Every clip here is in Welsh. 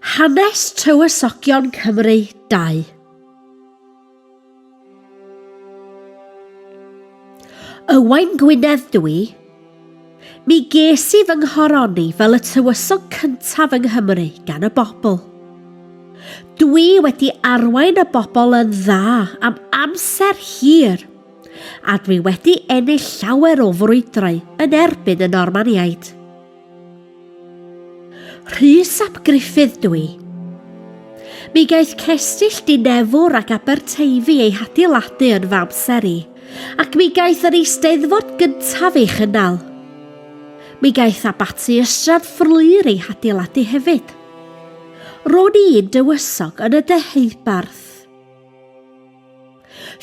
Hanes Tywysogion Cymru 2. Ywain Gwynedd dw i. Mi ges i fy nghoroni fel y tywysog cyntaf yng Nghymru gan y bobl. Dw i wedi arwain y bobl yn dda am amser hir, a dwi wedi ennill llawer o frwydrau yn erbyn y Normaniaid. Rhys ap Gruffydd dw i. Mi gaeth cestyll Dinefwr ac Aberteifi eu hadeiladu yn fy amser i, ac mi gaeth yr Eisteddfod gyntaf ei chynnal. Mi gaeth Abaty Ystrad Fflur ei hadeiladu hefyd. Ro'n i'n dywysog yn y Deheubarth.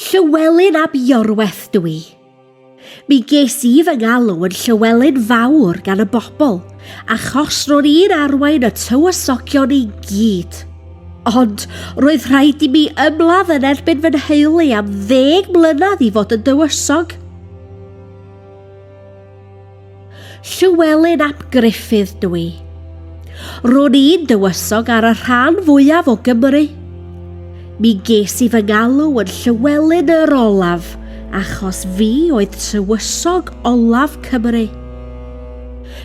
Llywelyn ab Iorwerth dw i. Mi ges i fy ngalw yn Llywelyn Fawr gan y bobl, achos ro'n i'n arwain y tywysogion i gyd. Ond roedd rhaid i mi ymladd yn erbyn fy nheulu am ddeg mlynedd i fod yn dywysog. Llywelyn ap Gruffydd dw i. Ro'n i'n dywysog ar y rhan fwyaf o Gymru. Mi ges i fy ngalw yn Llywelyn yr Olaf achos fi oedd tywysog olaf Cymru.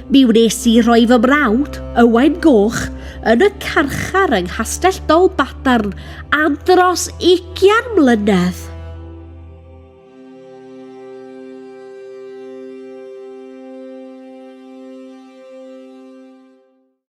Mi wnes i roi fy mrawd, Ywain Goch, yn y carchar yng Nghastell Dolbadarn am dros ugian mlynedd.